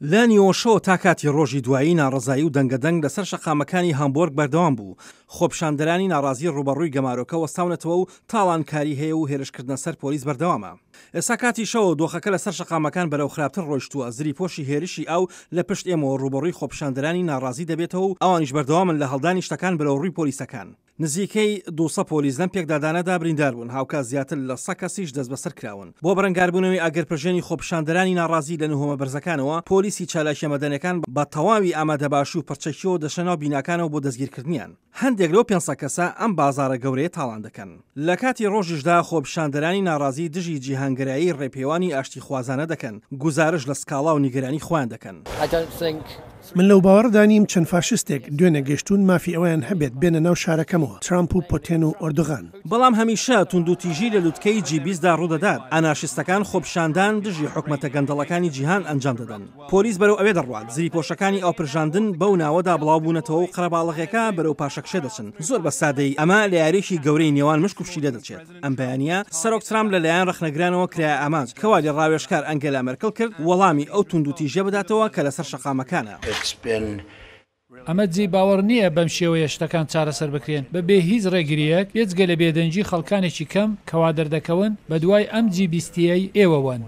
لە نیوەشەوە تا کاتی ڕۆژی دوایی ناڕەزایی و دەنگەدەنگ لەسەر شەقامەکانی هامبۆرگ بەردەوام بوو. خۆپیشاندەرانی ناڕازی ڕووبەڕووی گەمارۆکە وەستاونەتەوە و تاڵانکاری هەیە و هێرشکردنە سەر پۆلیس بەردەوامە. ئێستا کاتی شەوە و دۆخەکە لەسەر شەقامەکان بەرەو خراپتر ڕۆیشتووە، زریپۆشی هێرشی ئاو لە پشت ئێمەوە ڕووبەڕووی خۆپیشاندەرانی ناڕازی دەبێتەوە و ئەوانیش بەردەوامن لە هەڵدانی شتەکان بەرەو ڕووی پۆلیسەکان. نزیکەی 200 پۆلیس لەم پێکدادانەدا بریندار بوون، هاوکات زیاتر لە سە کەسیش دەستبەسەر کراون. بۆ بەرەنگاربوونەوەی ئاگرپرژێنی خۆپیشاندەرانی ناڕازی لە نهۆمە بەرزەکانەوە، پۆلیسی چالاکییە مەدەنیەکان بە تەواوی ئامادەباشی و پڕچەکییەوە دەچنە ناو بیناکانەوە بۆ دەستگیرکردنیان. هەندێک لەو 500 کەسە ئەم بازاڕە گەورەیە تاڵان دەکەن. لە کاتی ڕۆژیشدا خۆپیشاندەرانی ناڕازی دژی جیهانگەرایی ڕێپێوانی ئاشتیخوازانە دەکەن، گوزارش لە سکاڵا و نیگەرانی خۆیان دەکەن. من لەو باوەڕەدا نیم چەند فاشیستێک دوێنێ گەیشتوون مافی ئەوەیان هەبێت بێنە ناو شارەکەمەوە، ترامپ و پۆتێن و ئۆردوغان. بەڵام هەمیشە توندوتیژی لە لوتکەی جی 20 دا ڕوودەدات، ئانارشیستەکان خۆپیشاندان دژی حکومەتە گەندەڵەکانی جیهان ئەنجام دەدەن. پۆلیس بەرەو ئەوێ دەڕوات، زریپۆشەکانی ئاوپرژاندن بەو ناوەدا بڵاوبوونەتەوە و قەرەباڵغیەکە بەرەو پاشەکشێ دەچن. زۆر بە سادەیی ئەمە لە یارییەکی گەورەی نێوان مشک و پشیلە دەچێت. ئەم بەیانییە سەرۆک ترامپ لە لایەن ڕەخنەگرانەوە کرایە ئامانج، کە وا لە ڕاوێژکار ئەنگێلا مێرکڵ کرد وەڵامی ئەو توندوتیژیە بداتەوە کە لەسەر شەقامەکانە. ئەمە جێی باوەڕ نییە بەم شێوەیە شتەکان چارەسەر بکرێن بەبێ هیچ ڕێگرییەک، بێجگە لە بێدەنگی خەڵکانێکی کەم کە وا دەردەکەون بەدوای ئەم جی بیستییەی ئێوەوەن.